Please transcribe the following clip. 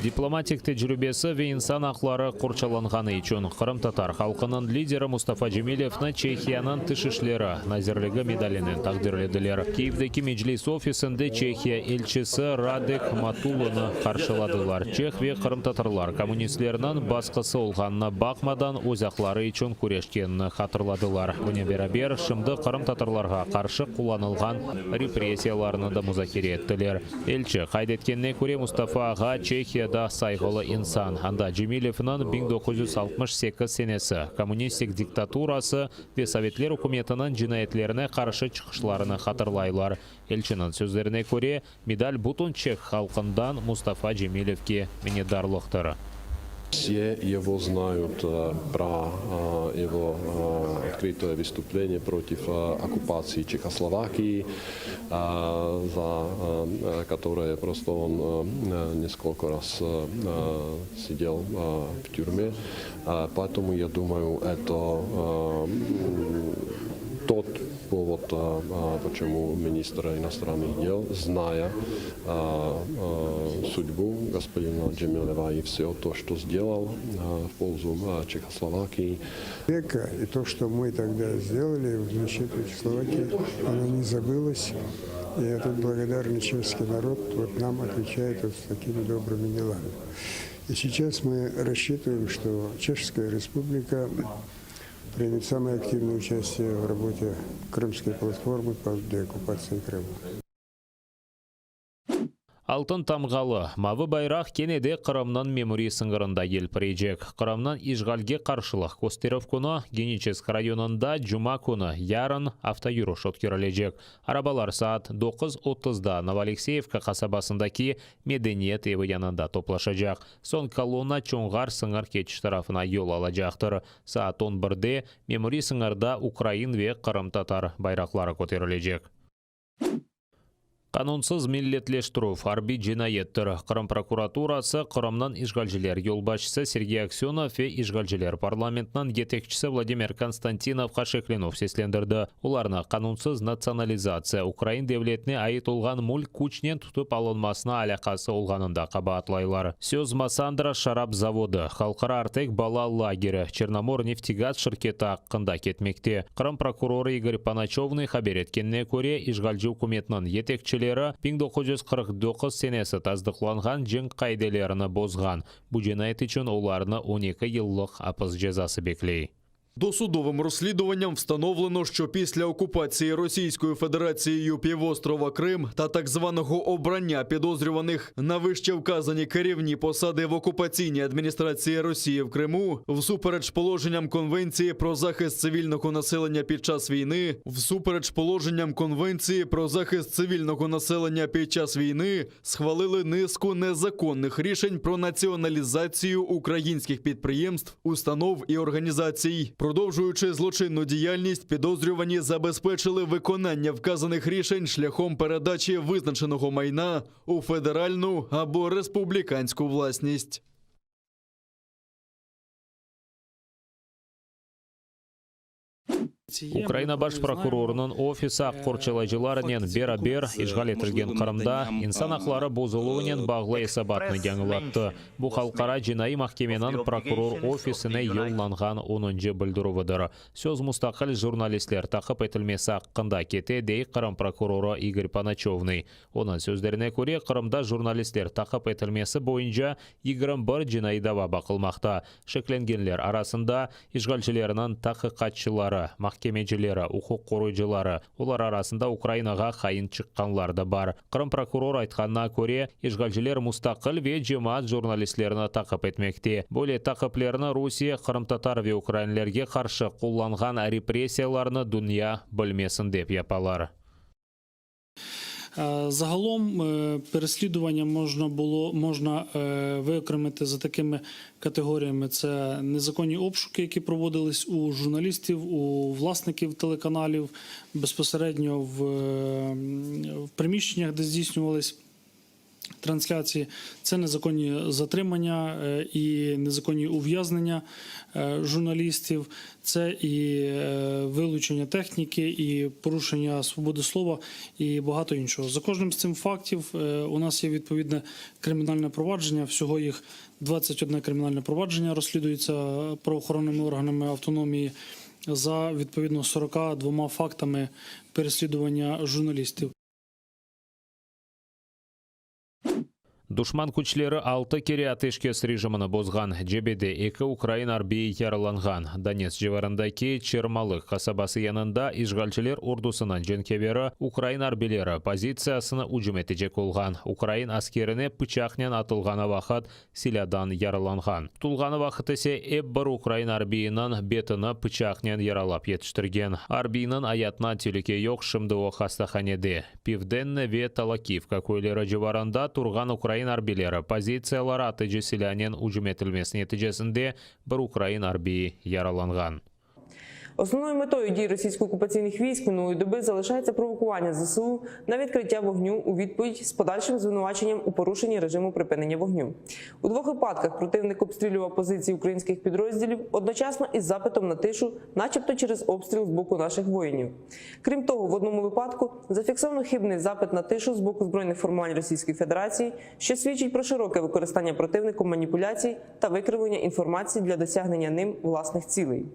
Diplomatik tecribesi ve insan aqları qorçalanğanı içün qırımtatar halqınıñ lideri Mustafa Cemilevni Çehiyanıñ Tış işleri nazirligi medalinen taqdirlediler. Kyivdeki Meclis ofisinde Çehiya elçisi Radek Matulını qarşıladılar. Çeh ve qırımtatarlar kommunistlerniñ basqısı olğanına baqmadan öz aqları içün küreşkenini hatırladılar. Bunen beraber, şimdi qırımtatarlarğa qarşı qullanılğan repressiyalarnı da muzakere ettiler. Elçi qayd etkenine köre, Mustafa ağa Çehiyada sayğılı insan. Anda Cemilevniñ 1968 senesi kommunistik diktaturası ve sovetler ükümetiniñ cinayetlerine qarşı çıqışlarını hatırlaylar. Elçiniñ sözlerine köre, medal bütün çeh halqından Mustafa Cemilevge minnetdarlıqtır. Vse ego znayut pro ego otkrıtoye vıstupleniye protiv okkupatsii Çehoslovakii, za kotoroye prosto on neskolko raz sidel v tyurme. Poetomu ya dumayu, eto tot povod, poçemu ministr inostrannıh del, znaya sudbu gospodina Cemileva i vse to, çto sdelal v polzu Çehoslovakii. И то, что мы тогда сделали в защиту Чехословакии, оно не забылось. И этот благодарный чешский народ вот нам отвечает вот с такими добрыми делами. И сейчас мы рассчитываем, что Чешская Республика примет самое активное участие в работе Крымской платформы по деоккупации Крыма. Altın tamğalı mavı bayraq kene de Qırımnıñ memuriy sıñırında yelpirecek. Qırımnıñ işğalge qarşılıq kösterüv künü Geniçesk rayonında cuma künü, yarın, avtoyürüş ötkerilecek. Arabalar saat 9:30da Novoalekseyevka qasabasındaki Medeniyet evi yanında toplaşacaq. Soñ kolonna Çonğar sıñır keçiş tarafına yol alacaqtır. Saat on birde memuriy sıñırda ukrain ve qırımtatar bayraqları köterilecek. Qanunsız milletleştirüv, arbiy cinayettir. Qırım prokuraturası Qırımnıñ işğalciler yolbaşçısı Sergey Aksönov ve işğalciler parlamentiniñ yetekçisi Vladimir Konstantinovğa şeklenüv seslendirdi. Olarnı qanunsız natsionalizatsiya, ukrain devletine ait olğan mülk küçnen tutıp alınmasına alâqası olğanında qabaatlaylar. Söz Massandra şarap zavodı, Halqara Artek bala lageri, Çernomorneftegaz şirketi aqqında ketmekte. Qırım prokurorı İgor Ponoçovnıy haber etkenine köre, işğalci ükümetniñ yetekçileri 1949 senesi tasdıqlanğan cenk qaidelerini bozğan. Bu cinayet içün olarnı 12 yıllıq apis cezası bekley. Досудовим розслідуванням встановлено, що після окупації Російською Федерацією півострова Крим та так званого обрання підозрюваних на вище вказані керівні посади в окупаційній адміністрації Росії в Криму, всупереч положенням Конвенції про захист цивільного населення під час війни, всупереч положенням Конвенції про захист цивільного населення під час війни, схвалили низку незаконних рішень про націоналізацію українських підприємств, установ і організацій. Продовжуючи злочинну діяльність, підозрювані забезпечили виконання вказаних рішень шляхом передачі визначеного майна у федеральну або республіканську власність. Ukraina Baş prokurorınıñ ofisi aq qorçalayıcılarnen beraber işğal etilgen Qırımda insan aqları bozuluvınen bağlı esabatnı yañılattı. Bu Halqara cinaiy mahkemeniñ prokuror ofisine yollanğan onuncı bildirüvidir. Söz mustaqil jurnalistler taqip etilmesi aqqında kete, dey Qırım prokurorı İgor Ponoçovnıy. Onıñ sözlerine köre, Qırımda jurnalistler taqip etilmesi boyunca 21 cinaiy dava baqılmaqta. Şeklengenler arasında, işğalcilerniñ taqiqatçıları, mahkemecileri, uquq qoruyıcıları, olar arasında Ukrainağa hain çıqqanlar da bar. Qırım prokuror aytqanına köre, işğalciler mustaqil ve cemaat jurnalistlerini taqip etmekte. Böyle taqiplerni Rusiye qırımtatar ve ukrainlerge qarşı qullanğan repressiyalarnı dünya bilmesin dep yapalar. Загалом переслідування можна було можна виокремити за такими категоріями: це незаконні обшуки, які проводились у журналістів, у власників телеканалів, безпосередньо в, в приміщеннях, де здійснювались. Трансляції це незаконні затримання е, і незаконні ув'язнення е, журналістів, це і е, вилучення техніки, і порушення свободи слова, і багато іншого. За кожним з цим фактів е, у нас є відповідне кримінальне провадження. Всього їх 21 кримінальне провадження розслідується правоохоронними органами автономії за відповідно 42 фактами переслідування журналістів. Duşman küçleri altı kere ateşkes rejimini bozğan. Cebede eki ukrain arbiyi yaralanğan. Donetsk civarındaki Çermalık qasabası yanında işğalciler ordusınıñ cenkâveri ukrain arbiyleri pozitsiyasına ücüm etecek olğan. Ukrain askerine pıçaqnen atılğanı vaqıt silâdan yaralanğan. Tutulğanı vaqıt ise ep bir ukrain arbiyiniñ betini pıçaqnen yaralap yetiştirgen. Arbiyniñ ayatına telüke yoq, şimdi o hastahanede. Pivdenne ve Talakivka köyleri civarında turğan ukrain arbiyleri pozitsiyaları atıcı silânen ücüm etilmesi neticesinde bir ukrain arbiyi yaralanğan. Основною метою дій російсько-окупаційних військ минулої доби залишається провокування ЗСУ на відкриття вогню у відповідь з подальшим звинуваченням у порушенні режиму припинення вогню. У двох випадках противник обстрілював позиції українських підрозділів одночасно із запитом на тишу, начебто через обстріл з боку наших воїнів. Крім того, в одному випадку зафіксовано хибний запит на тишу з боку збройних формувань Російської Федерації, що свідчить про широке використання противником маніпуляцій та викривлення інформації для досягнення ним власних цілей.